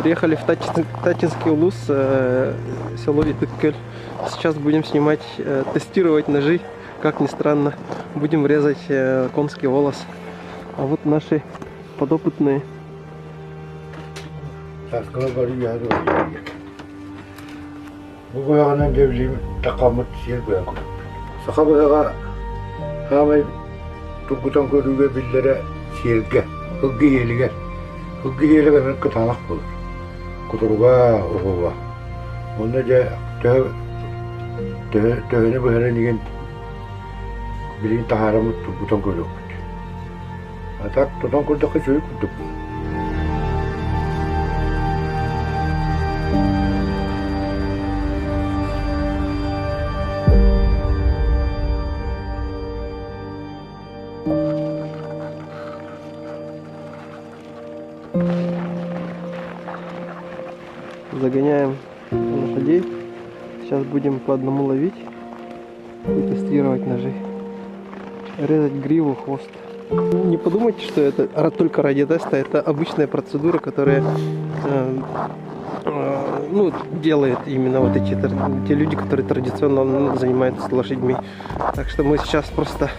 Приехали в Таттинский улус, село Итык-Көл. Сейчас будем снимать, тестировать ножи, как ни странно. Будем резать конский волос. А вот наши подопытные. Бу быһаҕынан дьэ билигин такаммыт сиэр быһа курдук. Саха быһаҕа саамай тургутан көрүүгэ биллэрэ сиэргэ, сылгы иэлигэр. Сылгы иэлэ эмиэ кытаанах буолар. Кутуруга, уһуга. Онно дьэ төһө төһө төһөнү быһарын игин билигин таһаараммыт тургутан көрүөхпүт. А так тутан көрдөххө үчүгэй курдук. Загоняем лошадей. Сейчас будем по одному ловить и тестировать ножи. Резать гриву, хвост. Не подумайте, что это только ради теста. Это обычная процедура, которая ну, делает именно вот эти те люди, которые традиционно занимаются лошадьми. Так что мы сейчас просто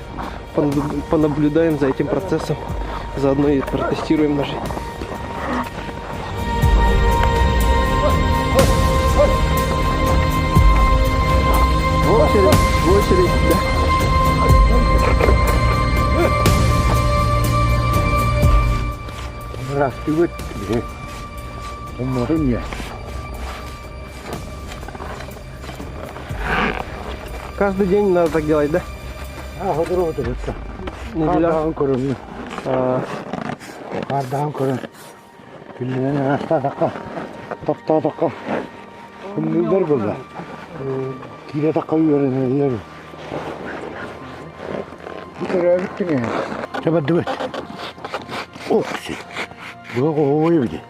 понаблюдаем за этим процессом, заодно и протестируем ножи. В очередь, в очередь, да. Здравствуйте. Уморын Каждый день надо так делать, да? А, сотору отурутта. Неделя. Хаардаҕын көрөммүн. Хаардаҕын көрөн. Күннэнэн ыраастаатахха, таптаатахха тымныылар буолла. Киирэ-тахха үөрэнэллэр. Бу төрөөбүт тиҥэһэ. Чабардыбыт. Ох, быһа хоһуой эбит.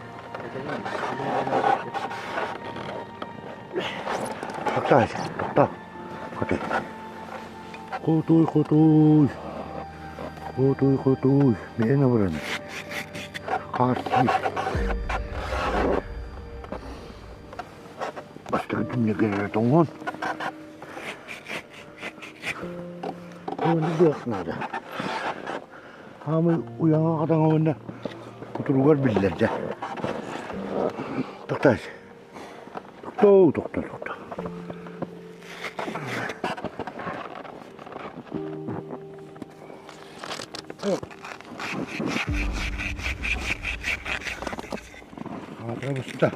Тоқтаа, тоқтаа. Хотой. Хотуй, хотуй. Хотуй, хотуй. Миэнэ баран. Хаарсыы. Бастакы түннүгэр тоҥон. Оны быах наада. Хаамый уйаҥа хатаҥа уонна кутуругар биллэр дьэ. Тоқтаа. Тохтоо, тохтоо, тохтоо. Аатыра буста.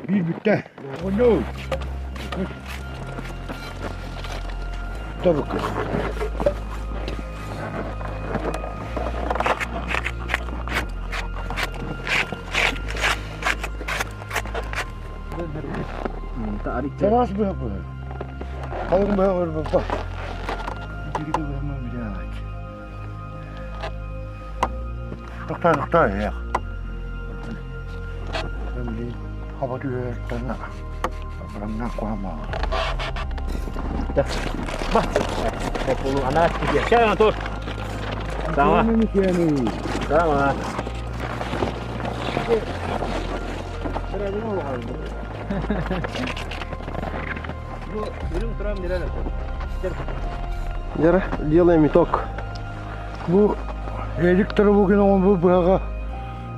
Биир бүттэ. Оонньоо. Табыкка. Чараас быһа быһа. Халыҥ быһа барбаппа. Тохтоо, тохтоо, эх. Хаба түһэртэн абырамнаах куһамаҕа. Она тебе. Сейчас, Антош. Сама. Сама. Дьэ, делаем итог. Бу Эдик Тарабукин оҥорбут быһаҕа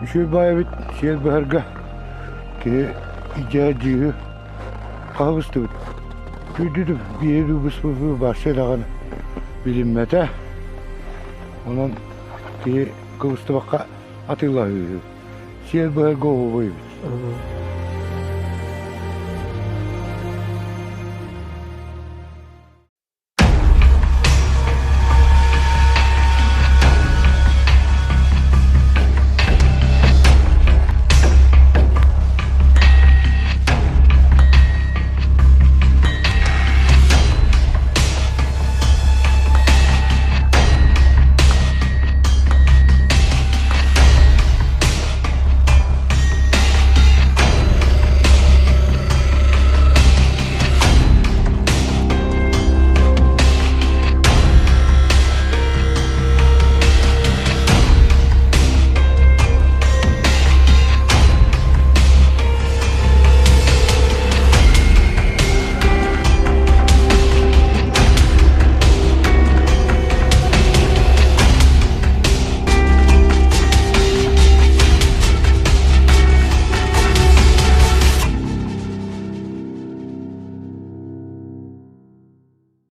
үчүгэй баай эбит сиэл быһарга киһи идьээ дьиыһы хаһы быстыбыт. Түүрдү биири дуу быспыппыт барса даҕаны билиммэтэ. Онон киһи кыбыстыбакка атыылаһыыһы. Сиэл быһарга оһуобай эбит.